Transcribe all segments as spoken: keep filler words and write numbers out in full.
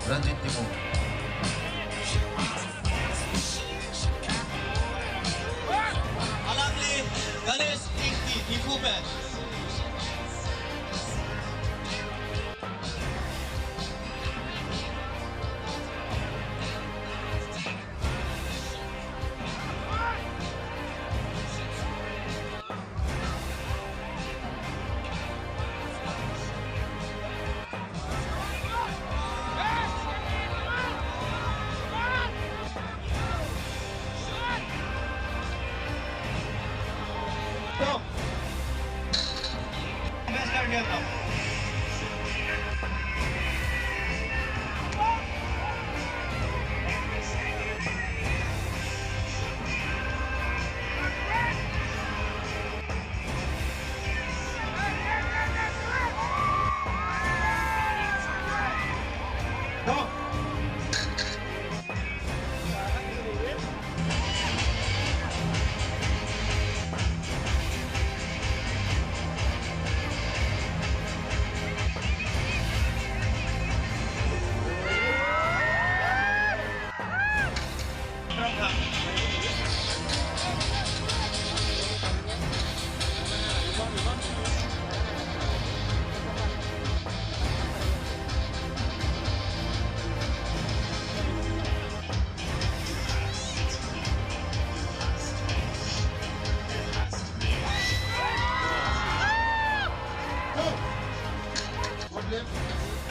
Ranjit Timung. Alangli Ganesh Ingti, Diphu pen.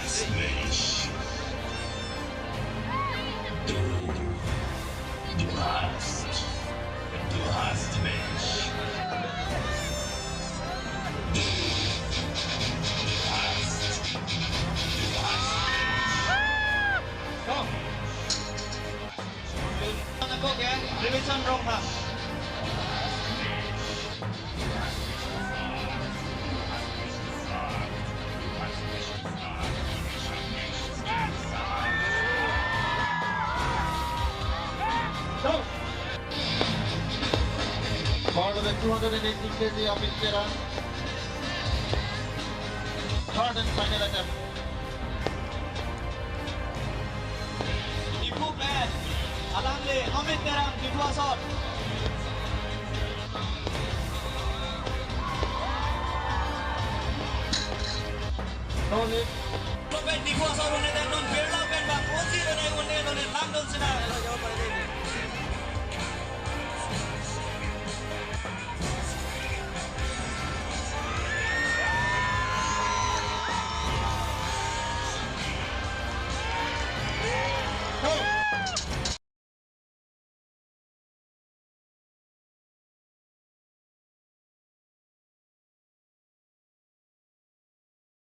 Smash. Duel. The last. The last match. Duel. The last. The last match. Go. Nangkok ya, Davidson Rongphar. Part of the two hundred and eighty K G Amit Terang. Third and final attempt. Diphu pen, alangli Amit Terang, Diphu asor. No need. Diphu pen, Diphu asor,